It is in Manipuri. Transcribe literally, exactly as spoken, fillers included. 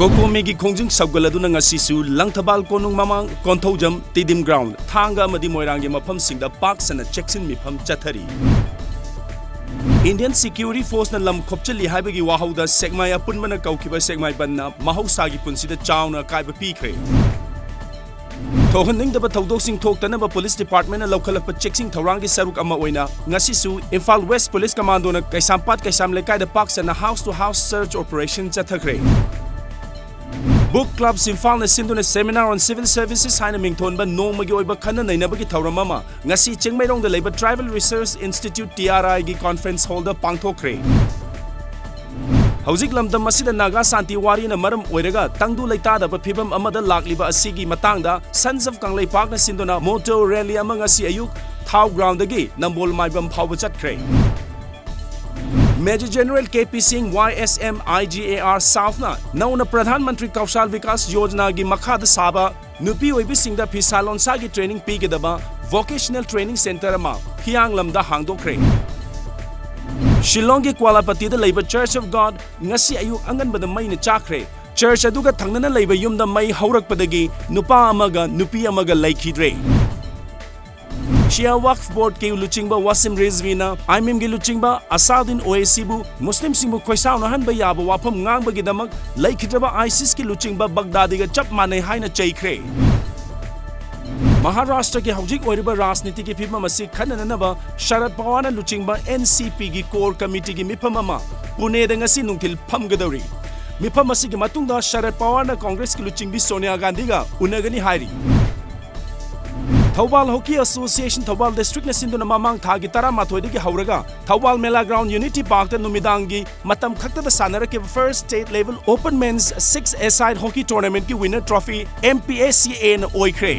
ꯀꯣꯀꯣꯃꯤꯒꯤ ꯈꯣꯡꯖꯪ ꯁꯧꯒꯠꯂꯗꯨꯅ ꯉꯁꯤꯁꯨ ꯂꯪꯊꯕꯥꯜ, ꯀꯣꯅꯨꯡ ꯃꯃꯥꯡ, ꯀꯣꯟꯊꯧꯖꯝ, ꯇꯤꯗꯤꯝ ꯒ꯭ꯔꯥꯎꯟ, ꯊꯥꯡꯒ ꯑꯃꯗꯤ ꯃꯣꯏꯔꯥꯡꯒꯤ ꯃꯐꯝꯁꯤꯡꯗ ꯄꯥꯛ ꯁꯟꯅ ꯆꯦꯛꯁꯤꯟ ꯃꯤꯐꯝ ꯆꯠꯊꯔꯤ꯫ ꯏꯟꯗꯤꯌꯟ ꯁꯤꯀ꯭ꯌꯨꯔꯤꯇꯤ ꯐꯣꯔꯁꯅ ꯂꯝ ꯈꯣꯞꯆꯤꯜꯂꯤ ꯍꯥꯏꯕꯒꯤ ꯋꯥꯍꯧꯗ ꯁꯦꯛꯃꯥꯏ ꯑꯄꯨꯟꯕꯅ ꯀꯧꯈꯤꯕ ꯁꯦꯛꯃꯥꯏ ꯕꯟꯗꯅ ꯃꯍꯧꯁꯥꯒꯤ ꯄꯨꯟꯁꯤꯗ ꯆꯥꯎꯅ ꯑꯀꯥꯏꯕ ꯄꯤꯈ꯭ꯔꯦ꯫ ꯊꯣꯛꯍꯟꯅꯤꯡꯗꯕ ꯊꯧꯗꯣꯛꯁꯤꯡ ꯊꯣꯛꯇꯅꯕ ꯄꯨꯂꯤꯁ ꯗꯤꯄꯥꯔꯠꯃꯦꯟꯠꯅ ꯂꯧꯈꯠꯂꯛꯄ ꯆꯦꯛꯁꯤꯟ ꯊꯧꯔꯥꯡꯒꯤ ꯁꯔꯨꯛ ꯑꯃ ꯑꯣꯏꯅ ꯉꯁꯤꯁꯨ ꯏꯝꯐꯥꯜ ꯋꯦꯁ ꯄꯨꯂꯤꯁ ꯀꯃꯥꯟꯗꯣꯅ ꯀꯩꯁꯥꯝꯄꯥꯠ ꯀꯩꯁꯥꯝ ꯂꯩꯀꯥꯏꯗ ꯄꯥꯛ ꯁꯟꯅ house to house search operation ꯆꯠꯊꯈ꯭ꯔꯦ꯫ Book Clubs ꯏꯝꯐꯥꯜꯅ ꯁꯤꯟꯗꯨꯅ Seminar on Civil Services ꯍꯥꯏꯅ ꯃꯤꯡꯊꯣꯟꯕ ꯅꯣꯡꯃꯒꯤ ꯑꯣꯏꯕ ꯈꯟꯅ ꯅꯩꯅꯕꯒꯤ ꯊꯧꯔꯝ ꯑꯃ ꯉꯁꯤ ꯆꯤꯡꯃꯩꯔꯣꯡꯗ ꯂꯩꯕ Tribal Research Institute, T R I ꯒꯤ conference hall ꯗ ꯄꯥꯡꯊꯣꯛꯈ꯭ꯔꯦ꯫ ꯍꯧꯖꯤꯛ ꯂꯝꯗꯝ ꯑꯁꯤꯗ ꯅꯥꯒꯥ ꯁꯥꯟꯇꯤ ꯋꯥꯔꯤꯅ ꯃꯔꯝ ꯑꯣꯏꯔꯒ ꯇꯪꯗꯨ ꯂꯩꯇꯥꯗꯕ ꯐꯤꯕꯝ ꯑꯃꯗ ꯂꯥꯛꯂꯤꯕ ꯑꯁꯤꯒꯤ ꯃꯇꯥꯡꯗ Sons of ꯀꯪꯂꯩꯄꯥꯛꯅ ꯁꯤꯟꯗꯨꯅ ꯃꯣꯇꯣ ꯔꯦꯂꯤ ꯑꯃ ꯉꯁꯤ ꯑꯌꯨꯛ ꯊꯥꯎ ꯒ꯭ꯔꯥꯎꯟꯗꯒꯤ ꯅꯝꯕꯣꯜ ꯃꯥꯏꯕꯝ ꯐꯥꯎꯕ ꯆꯠꯈ꯭ꯔꯦ꯫ Major General K P Singh, Y S M, I G A R South ꯅ ꯅꯧꯅ ꯄ꯭ꯔꯙꯥꯟ ꯃꯟꯇ꯭ꯔꯤ ꯀꯧꯁꯥꯜ ꯕꯤꯀꯥꯁ ꯌꯣꯖꯅꯥꯒꯤ ꯃꯈꯥꯗ ꯁꯥꯕ ꯅꯨꯄꯤ ꯑꯣꯏꯕꯤꯁꯤꯡꯗ ꯐꯤꯁꯥ ꯂꯣꯟꯁꯥꯒꯤ training ꯄꯤꯒꯗꯕ vocational training centre ꯑꯃ ꯍꯤꯌꯥꯡꯂꯝꯗ ꯍꯥꯡꯗꯣꯛꯈ꯭ꯔꯦ꯫ ꯁꯤꯂꯣꯡꯒꯤ ꯀ꯭ꯋꯥꯂꯥꯄꯇꯤꯗ ꯂꯩꯕ Church of God ꯉꯁꯤ ꯑꯌꯨꯛ ꯑꯉꯟꯕꯗ ꯃꯩꯅ ꯆꯥꯛꯈ꯭ꯔꯦ꯫ Church ꯑꯗꯨꯒ ꯊꯪꯅꯅ ꯂꯩꯕ ꯌꯨꯝꯗ ꯃꯩ ꯍꯧꯔꯛꯄꯗꯒꯤ ꯅꯨꯄꯥ ꯑꯃꯒ ꯅꯨꯄꯤ ꯑꯃꯒ ꯂꯩꯈꯤꯗ꯭ꯔꯦ꯫ ꯁꯤꯌꯥ ꯋꯛꯐ ꯕꯣꯔꯗꯀꯤ ꯂꯨꯆꯤꯡꯕ ꯋꯥꯁꯤꯝ ꯔꯤꯖꯚꯤꯅ ꯑꯥꯏꯃꯤꯝꯒꯤ ꯂꯨꯆꯤꯡꯕ ꯑꯁꯥꯎꯗꯤꯟ ꯑꯣꯋꯦꯁꯤꯕꯨ ꯃꯨꯁꯂꯤꯝꯁꯤꯡꯕꯨ ꯈꯣꯏꯁꯥꯎꯅꯍꯟꯕ ꯌꯥꯕ ꯋꯥꯐꯝ ꯉꯥꯡꯕꯒꯤꯗꯃꯛ ꯂꯩꯈꯤꯗ꯭ꯔꯕ ꯑꯥꯏꯁꯤꯁꯀꯤ ꯂꯨꯆꯤꯡꯕ ꯕꯒꯗꯥꯗꯤꯒ ꯆꯞ ꯃꯥꯟꯅꯩ ꯍꯥꯏꯅ ꯆꯩꯈ꯭ꯔꯦ꯫ ꯃꯍꯥꯔꯥꯁꯇ꯭ꯔꯒꯤ ꯍꯧꯖꯤꯛ ꯑꯣꯏꯔꯤꯕ ꯔꯥꯖꯅꯤꯇꯤꯒꯤ ꯐꯤꯕꯝ ꯑꯁꯤ ꯈꯟꯅꯅꯅꯕ ꯁꯔꯗ ꯄꯋꯥꯔꯅ ꯂꯨꯆꯤꯡꯕ N C P ꯒꯤ core committee ꯒꯤ ꯃꯤꯐꯝ ꯑꯃ ꯄꯨꯅꯦꯗ ꯉꯁꯤ ꯅꯨꯡꯊꯤꯜ ꯐꯝꯒꯗꯧꯔꯤ꯫ ꯃꯤꯐꯝ ꯑꯁꯤꯒꯤ ꯃꯇꯨꯡꯗ ꯁꯔꯗ ꯄꯋꯥꯔꯅ ꯀꯣꯡꯒ꯭ꯔꯦꯁꯀꯤ ꯂꯨꯆꯤꯡꯕꯤ ꯁꯣꯅꯤꯌꯥ ꯒꯥꯟꯙꯤꯒ ꯎꯅꯒꯅꯤ ꯍꯥꯏꯔꯤ꯫ Thoubal Hockey Association Thoubal district ꯅ ꯁꯤꯟꯗꯨꯅ ꯃꯃꯥꯡ ꯊꯥꯒꯤ ꯇꯔꯥꯃꯥꯊꯣꯏꯗꯒꯤ ꯍꯧꯔꯒ ꯊꯧꯕꯥꯜ ꯃꯦꯂꯥ ꯒ꯭ꯔꯥꯎꯟ ꯌꯨꯅꯤꯇꯤ ꯄꯥꯔꯛꯇ ꯅꯨꯃꯤꯗꯥꯡꯒꯤ ꯃꯇꯝ ꯈꯛꯇꯗ ꯁꯥꯟꯅꯔꯛꯈꯤꯕ first state level open men's six a side hockey tournament ꯀꯤ winner trophy M P A C A ꯅ ꯑꯣꯏꯈ꯭ꯔꯦ꯫